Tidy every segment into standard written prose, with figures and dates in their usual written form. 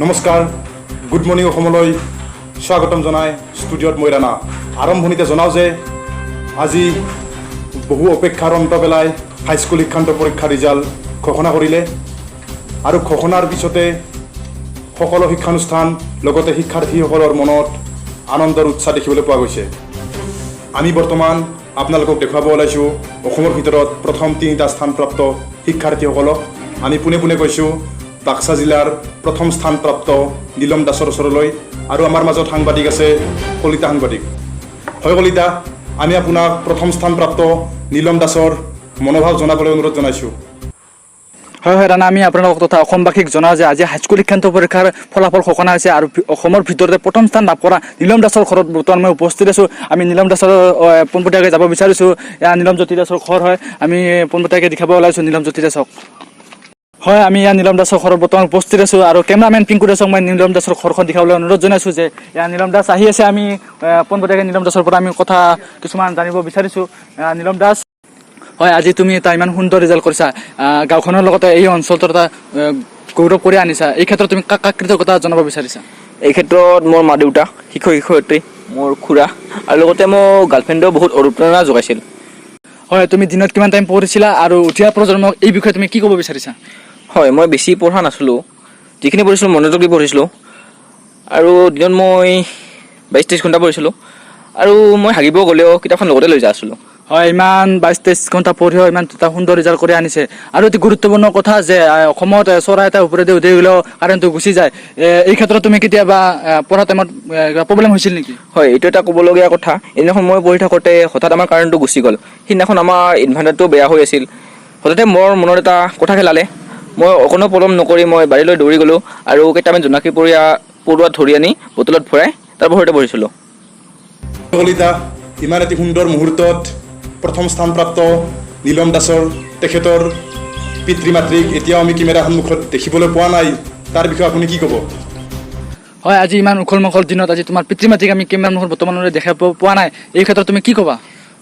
নমস্কাৰ, good morning অসমলৈ স্বাগতম জনাই ষ্টুডিঅ'ত মই ৰাণা। আৰম্ভণিতে জনাওঁ যে আজি বহু অপেক্ষাৰ অন্ত পেলাই হাইস্কুল শিক্ষান্ত পৰীক্ষাৰ ৰিজাল্ট ঘোষণা কৰিলে আৰু ঘোষণাৰ পিছতে সকলো শিক্ষানুষ্ঠান লগতে শিক্ষাৰ্থীসকলৰ মনত আনন্দৰ উৎসাহ দেখিবলৈ পোৱা গৈছে। আমি বৰ্তমান আপোনালোকক দেখুৱাব ওলাইছোঁ অসমৰ ভিতৰত প্ৰথম তিনিটা স্থানপ্ৰাপ্ত শিক্ষাৰ্থীসকলক। আমি পোনে পোনে গৈছোঁ বাক্সা জিলাৰ প্ৰথম স্থানপ্ৰাপ্ত নীলম দাসৰ ওচৰলৈ আৰু আমাৰ মাজত সাংবাদিক আছে কলিতা সাংবাদিক। হয় কলিতা, আমি আপোনাক প্ৰথম স্থানপ্ৰাপ্ত নীলম দাসৰ মনোভাৱ জনাবলৈ অনুৰোধ জনাইছোঁ। হয় ৰাণা, আমি আপোনালোকক তথা অসমবাসীক জনাওঁ যে আজি হাইস্কুল শিক্ষান্ত পৰীক্ষাৰ ফলাফল ঘোষণা হৈছে আৰু অসমৰ ভিতৰতে প্ৰথম স্থান লাভ কৰা নীলম দাসৰ ঘৰত বৰ্তমান মই উপস্থিত আছোঁ। আমি নীলম দাসৰ পোনপটীয়াকৈ যাব বিচাৰিছোঁ। এয়া নীলম জ্যোতি দাসৰ ঘৰ হয়। আমি পোনপটীয়াকৈ দেখাব ওলাইছোঁ নীলম জ্যোতি দাসক। হয়, আমি ইয়াত নীলম দাসৰ ঘৰত বৰ্তমান উপস্থিত আছোঁ আৰু কেমেৰামেন পিংকু দাসক মই নীলম দাসৰ ঘৰখন দেখাবলৈ অনুৰোধ জনাইছোঁ যে এয়া নীলম দাস আহি আছে। আমি পোনপটীয়াকৈ নীলম দাসৰ পৰা আমি কথা কিছুমান জানিব বিচাৰিছোঁ। নীলম দাস, হয়, আজি তুমি এটা ইমান সুন্দৰ ৰিজাল্ট কৰিছা, গাঁওখনৰ লগতে এই অঞ্চলটোৰ এটা গৌৰৱ কৰি আনিছা। এই ক্ষেত্ৰত তুমি কাক কাক কৃতজ্ঞতা জনাব বিচাৰিছা? এই ক্ষেত্ৰত মোৰ মা দেউতা, শিক্ষক শিক্ষয়িত্ৰী, মোৰ খুৰা আৰু লগতে মোৰ গাৰ্লফ্ৰেণ্ডেও বহুত অনুপ্ৰেৰণা যোগাইছিল। হয়, তুমি দিনত কিমান টাইম পঢ়িছিলা আৰু উঠি অহা প্ৰজন্মক এই বিষয়ে তুমি কি ক'ব বিচাৰিছা? হয়, মই বেছি পঢ়া নাছিলোঁ। যিখিনি পঢ়িছিলোঁ, মনোযোগ দি পঢ়িছিলোঁ আৰু দিনত মই 22-23 ঘণ্টা পঢ়িছিলোঁ আৰু মই হাগিব গ'লেও কিতাপখন লগতে লৈ যাই আছিলোঁ। হয়, ইমান 22-23 ঘণ্টা পঢ়িও ইমান এটা সুন্দৰ ৰিজাল্ট কৰি আনিছে। আৰু অতি গুৰুত্বপূৰ্ণ কথা যে অসমত চৰাই এটা ওপৰেদি উঠি গ'লেও কাৰেণ্টটো গুচি যায়। এই ক্ষেত্ৰত তুমি কেতিয়াবা পঢ়া টাইমত প্ৰব্লেম হৈছিল নেকি? হয়, এইটো এটা ক'বলগীয়া কথা। এদিনাখন মই পঢ়ি থাকোঁতে হঠাৎ আমাৰ কাৰেণ্টটো গুচি গ'ল। সিদিনাখন আমাৰ ইনভাৰ্টাৰটো বেয়া হৈ আছিল। হঠাতে মোৰ মনত এটা কথা খেলালে। মই অকণো পলম নকৰি মই বাৰীলৈ দৌৰি গ'লোঁ আৰু কেইটামান জোনাকী পৰুৱা ধৰি আনি বটলত ভৰাই তাৰ পোহৰতে পঢ়িছিলোঁ। কলিতা, ইমান এটি সুন্দৰ মুহূৰ্তত প্ৰথম স্থানপ্ৰাপ্ত নীলম দাসৰ তেখেতৰ পিতৃ মাতৃক এতিয়াও আমি কেমেৰাৰ সন্মুখত দেখিবলৈ পোৱা নাই। তাৰ বিষয়ে আপুনি কি ক'ব? হয়, আজি ইমান উখল মাখল দিনত আজি তোমাৰ পিতৃ মাতৃক আমি কেমেৰাৰ মুখত বৰ্তমানলৈ দেখা পোৱা নাই। এই ক্ষেত্ৰত তুমি কি ক'বা?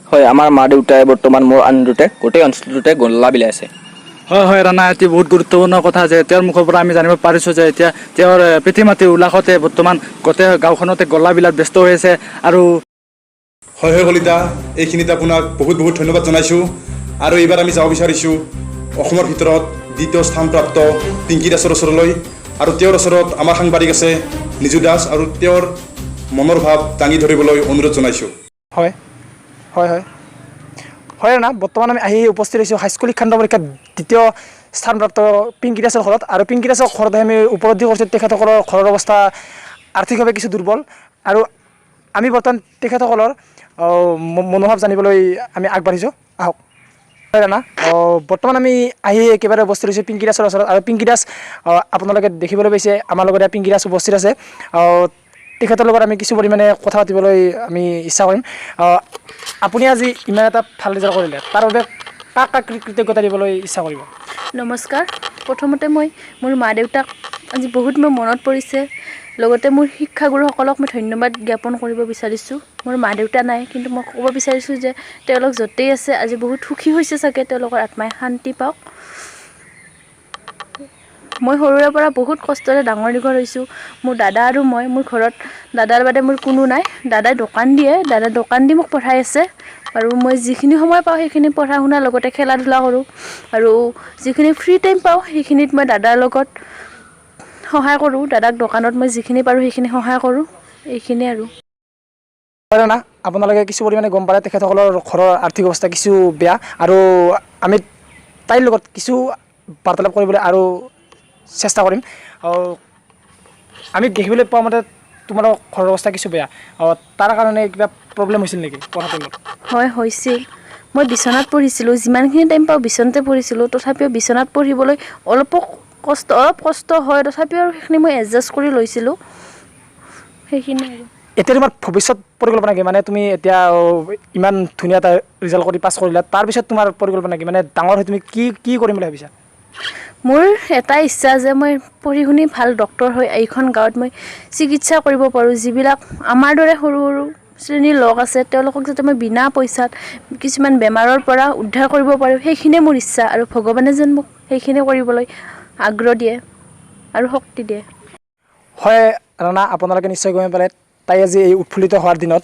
হয়, আমাৰ মা দেউতাই বৰ্তমান মোৰ আনন্দতে গোটেই অঞ্চলটোতে গল্লা বিলাই আছে। হয়, ৰাণা, এটি বহুত গুৰুত্বপূৰ্ণ কথা যে তেওঁৰ মুখৰ পৰা আমি জানিব পাৰিছোঁ যে এতিয়া তেওঁৰ পিতৃ মাতৃ উল্লাসতে বৰ্তমান গোটেই গাঁওখনতে গল্লাবিলাক ব্যস্ত হৈ আছে আৰু হয় কলিতা, এইখিনিতে আপোনাক বহুত বহুত ধন্যবাদ জনাইছোঁ। আৰু এইবাৰ আমি যাব বিচাৰিছোঁ অসমৰ ভিতৰত দ্বিতীয় স্থানপ্ৰাপ্ত পিংকী দাসৰ ওচৰলৈ আৰু তেওঁৰ ওচৰত আমাৰ সাংবাদিক আছে নিজু দাস আৰু তেওঁৰ মনৰ ভাৱ দাঙি ধৰিবলৈ অনুৰোধ জনাইছোঁ। হয় ৰাণা, বৰ্তমান আমি আহি উপস্থিত হৈছোঁ হাইস্কুল শিক্ষান্ত পৰীক্ষাত দ্বিতীয় স্থানপ্ৰাপ্ত পিংকী দাসৰ ঘৰত। আৰু পিংকী দাসৰ ঘৰত আহি আমি উপলব্ধি কৰিছোঁ, তেখেতসকলৰ ঘৰৰ অৱস্থা আৰ্থিকভাৱে কিছু দুৰ্বল আৰু আমি বৰ্তমান তেখেতসকলৰ মনোভাৱ জানিবলৈ আমি আগবাঢ়িছোঁ। আহক। হয় ৰাণা, বৰ্তমান আমি আহি একেবাৰে উপস্থিত হৈছোঁ পিংকী দাসৰ ওচৰত আৰু পিংকী দাস আপোনালোকে দেখিবলৈ পাইছে, আমাৰ লগত ইয়াত পিংকী দাস উপস্থিত আছে। তেখেতৰ লগত আমি কিছু পৰিমাণে কথা পাতিবলৈ আমি ইচ্ছা কৰিম। আপুনি আজি ইমান এটা ভাল ৰিজাল্ট কৰিলে, তাৰ বাবে কাক কাক কৃতজ্ঞতা দিবলৈ ইচ্ছা কৰিব? নমস্কাৰ। প্ৰথমতে মই মোৰ মা দেউতাক আজি বহুত মোৰ মনত পৰিছে। লগতে মোৰ শিক্ষাগুৰুসকলক মই ধন্যবাদ জ্ঞাপন কৰিব বিচাৰিছোঁ। মোৰ মা দেউতা নাই, কিন্তু মই ক'ব বিচাৰিছোঁ যে তেওঁলোক য'তেই আছে আজি বহুত সুখী হৈছে চাগে। তেওঁলোকৰ আত্মাই শান্তি পাওক। মই সৰুৰে পৰা বহুত কষ্টৰে ডাঙৰ দীঘল হৈছোঁ। মোৰ দাদা আৰু মই, মোৰ ঘৰত দাদাৰ বাদে মোৰ কোনো নাই। দাদাই দোকান দিয়ে, দাদাই দোকান দি মোক পঢ়াই আছে আৰু মই যিখিনি সময় পাওঁ, সেইখিনি পঢ়া শুনাৰ লগতে খেলা ধূলা কৰোঁ আৰু যিখিনি ফ্ৰী টাইম পাওঁ, সেইখিনিত মই দাদাৰ লগত সহায় কৰোঁ। দাদাক দোকানত মই যিখিনি পাৰোঁ, সেইখিনি সহায় কৰোঁ। এইখিনিয়ে আৰু। হয় ৰাণা, আপোনালোকে কিছু পৰিমাণে গম পালে তেখেতসকলৰ ঘৰৰ আৰ্থিক অৱস্থা কিছু বেয়া আৰু আমি তাইৰ লগত কিছু বাৰ্তালাপ কৰিবলৈ আৰু চেষ্টা কৰিম। আৰু আমি দেখিবলৈ পোৱা মতে তোমালোকৰ ঘৰৰ অৱস্থা কিছু বেয়া। তাৰ কাৰণে কিবা প্ৰব্লেম হৈছিল নেকি পঢ়া টাইমত? হয়, হৈছিল। মই বিচনাত পঢ়িছিলোঁ। যিমানখিনি টাইম পাওঁ, বিচনাতে পঢ়িছিলোঁ। তথাপিও বিচনাত পঢ়িবলৈ অলপো কষ্ট, অলপ কষ্ট হয়। তথাপিও আৰু সেইখিনি মই এডজাষ্ট কৰি লৈছিলোঁ। সেইখিনিয়ে আৰু। এতিয়া তোমাৰ ভৱিষ্যত পৰিকল্পনা কি? মানে তুমি এতিয়া ইমান ধুনীয়া এটা ৰিজাল্ট কৰি পাছ কৰিলা, তাৰপিছত তোমাৰ পৰিকল্পনা কি? মানে ডাঙৰ হৈ তুমি কি কি কৰিম বুলি ভাবিছা? মোৰ এটা ইচ্ছা যে মই পঢ়ি শুনি ভাল ডক্তৰ হৈ এইখন গাঁৱত মই চিকিৎসা কৰিব পাৰোঁ। যিবিলাক আমাৰ দৰে সৰু সৰু শ্ৰেণীৰ লোক আছে, তেওঁলোকক যাতে মই বিনা পইচাত কিছুমান বেমাৰৰ পৰা উদ্ধাৰ কৰিব পাৰোঁ, সেইখিনিয়ে মোৰ ইচ্ছা। আৰু ভগৱানে যেন মোক সেইখিনি কৰিবলৈ আগ্ৰহ দিয়ে আৰু শক্তি দিয়ে। হয় ৰাণা, আপোনালোকে নিশ্চয় গমেই পালে তাই আজি এই উৎফুল্লিত হোৱাৰ দিনত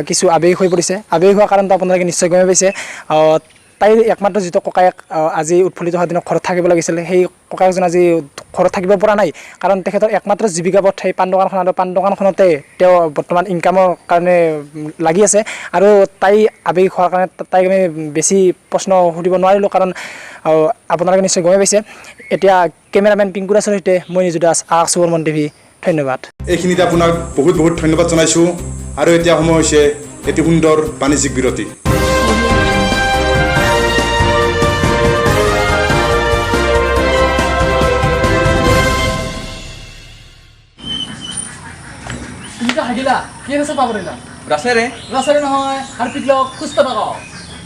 কিছু আৱেগিক হৈ পৰিছে। আৱেগিক হোৱাৰ কাৰণটো আপোনালোকে নিশ্চয় গমেই পাইছে। তাইৰ একমাত্ৰ যিটো ককায়েক আজি উৎফুল্লিত হোৱাৰ দিনত ঘৰত থাকিব লাগিছিল, সেই ককায়েকজন আজি ঘৰত থাকিব পৰা নাই, কাৰণ তেখেতৰ একমাত্ৰ জীৱিকা পথ সেই পাণ দোকানখন, আৰু পাণ দোকানখনতে তেওঁ বৰ্তমান ইনকামৰ কাৰণে লাগি আছে। আৰু তাই আৱেগিক হোৱাৰ কাৰণে তাইক আমি বেছি প্ৰশ্ন সুধিব নোৱাৰিলোঁ, কাৰণ আপোনালোকে নিশ্চয় গমেই পাইছে। এতিয়া কেমেৰামেন পিংকু দাসৰ সৈতে মই নিজু দাস, আকাশ বৰ্মন টিভি, ধন্যবাদ। এইখিনিতে আপোনাক বহুত বহুত ধন্যবাদ জনাইছোঁ। আৰু এতিয়া সময় হৈছে এটি সুন্দৰ বাণিজ্যিক বিৰতি। তুমি তো হাগিলা কি আছে চাফা কৰিলা? ব্ৰাছেৰে। ব্ৰাছেৰে নহয়, হাৰপিক লওক, সুস্থ থাকক।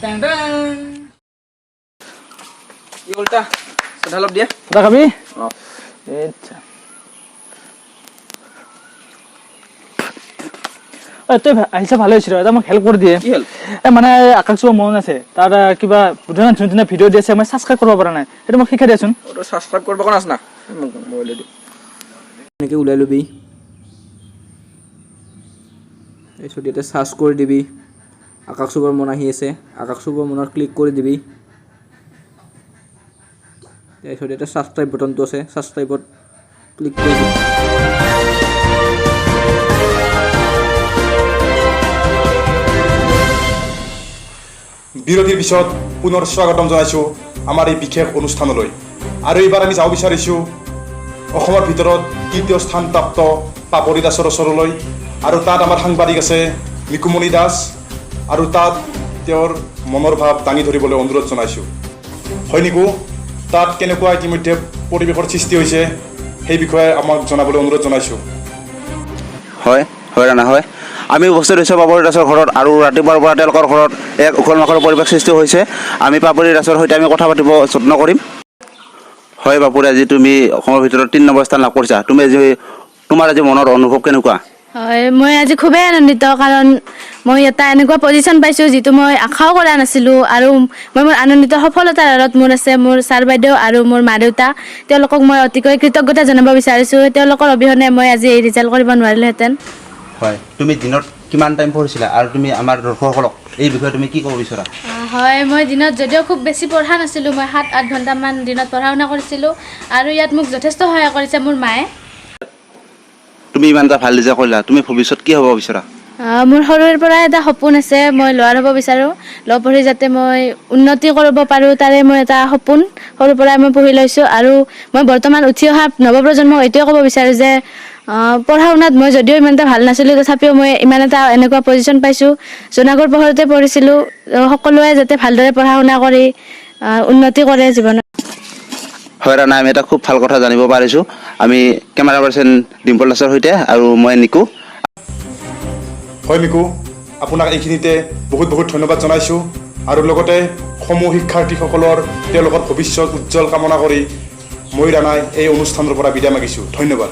টেং টেং। কি উল্টা চাধা অলপ দিয়া। চাহ খাবি? অঁ। আচ্ছা, ঐ তই আহিছা ভালে হৈছে, এটা মোক হেল্প কৰি দিয়ে। কি হেল্প? এই মানে আকাশ চুব মন আছে, তাৰ কিবা ধুনীয়া ধুনীয়া ধুনীয়া ভিডিঅ' দি আছে, মই ছাবস্ক্ৰাইব কৰিব পৰা নাই, সেইটো মোক শিকাই দিয়াচোন। তই ছাবস্ক্ৰাইব কৰিব কোন আছে না, মোক মোবাইলটো দি এনেকৈ ওলাই ল'বি, তাৰপিছত ইয়াতে চাৰ্চ কৰি দিবি আকাশ চুবৰ মন আহি আছে, আকাশ চুবৰ মনত ক্লিক কৰি দিবি। তাৰপিছত ইয়াতে ছাবস্ক্ৰাইব বটনটো আছে, ছাবস্ক্ৰাইবত ক্লিক কৰি দিবি। বিৰতিৰ পিছত পুনৰ স্বাগতম জনাইছোঁ আমাৰ এই বিশেষ অনুষ্ঠানলৈ। আৰু এইবাৰ আমি যাব বিচাৰিছোঁ অসমৰ ভিতৰত তৃতীয় স্থানপ্ৰাপ্ত পাপৰি দাসৰ ওচৰলৈ, আৰু তাত আমাৰ সাংবাদিক আছে মিকুমণি দাস, আৰু তাত তেওঁৰ মনৰ ভাৱ দাঙি ধৰিবলৈ অনুৰোধ জনাইছোঁ। হয় নিকু, তাত কেনেকুৱা ইতিমধ্যে পৰিৱেশৰ সৃষ্টি হৈছে সেই বিষয়ে আমাক জনাবলৈ অনুৰোধ জনাইছোঁ। হয় হয় ৰাণা, হয়, আমি উপস্থিত হৈছোঁ পাপৰি দাসৰ ঘৰত, আৰু ৰাতিপুৱাৰ পৰা তেওঁলোকৰ ঘৰত এক উখল মাখলৰ পৰিৱেশ সৃষ্টি হৈছে। আমি পাপৰি দাসৰ সৈতে আমি কথা পাতিব যত্ন কৰিম। হয় পাপৰি, আজি তুমি অসমৰ ভিতৰত 3 নম্বৰ স্থান লাভ কৰিছা, তুমি আজি তোমাৰ আজি মনৰ অনুভৱ কেনেকুৱা? হয়, মই আজি খুবেই আনন্দিত, কাৰণ মই এটা এনেকুৱা পজিশ্যন পাইছোঁ যিটো মই আশাও কৰা নাছিলোঁ। আৰু মই মোৰ আনন্দিত সফলতাৰ আঁৰত মোৰ আছে মোৰ ছাৰ বাইদেউ আৰু মোৰ মা দেউতা, তেওঁলোকক মই অতিকৈ কৃতজ্ঞতা জনাব বিচাৰিছোঁ। তেওঁলোকৰ অবিহনে মই আজি এই ৰিজাল্ট কৰিব নোৱাৰিলোহেঁতেন। হয়, তুমি দিনত কিমান টাইম পঢ়িছিলা আৰু তুমি আমাৰ দৰ্শকসকলক এই বিষয়ে তুমি কি ক'ব বিচৰা? হয়, মই দিনত যদিও খুব বেছি পঢ়া নাছিলোঁ, মই 7-8 ঘণ্টামান দিনত পঢ়া শুনা কৰিছিলোঁ, আৰু ইয়াত মোক যথেষ্ট সহায় কৰিছে মোৰ মায়ে। তুমি ইমান এটা ভাল ৰিজাল্ট কৰিলা, তুমি ভৱিষ্যত কি হ'ব বিচৰা? মোৰ সৰুৰে পৰা এটা সপোন আছে, মই ল'ৱাৰ হ'ব বিচাৰোঁ। ল' পঢ়ি যাতে মই উন্নতি কৰিব পাৰোঁ, তাৰে মই এটা সপোন সৰুৰ পৰাই মই পঢ়ি লৈছোঁ। আৰু মই বৰ্তমান উঠি অহা নৱপ্ৰজন্মক এইটোৱে ক'ব বিচাৰোঁ যে পঢ়া শুনাত মই যদিও ইমান এটা ভাল নাছিলোঁ, তথাপিও মই ইমান এটা এনেকুৱা পজিশ্যন পাইছোঁ। জোনাকৰ পোহৰতে পঢ়িছিলোঁ, সকলোৱে যাতে ভালদৰে পঢ়া শুনা কৰি উন্নতি কৰে জীৱনত। হয় ৰাণা, আমি এটা খুব ভাল কথা জানিব পাৰিছোঁ। আমি কেমেৰা পাৰ্চন ডিম্পল দাসৰ সৈতে আৰু মই নিকু। হয় মিকু, আপোনাক এইখিনিতে বহুত বহুত ধন্যবাদ জনাইছোঁ, আৰু লগতে সমূহ শিক্ষাৰ্থীসকলৰ তেওঁলোকৰ ভৱিষ্যত উজ্জ্বল কামনা কৰি মই ৰাণাই এই অনুষ্ঠানৰ পৰা বিদায় মাগিছোঁ। ধন্যবাদ।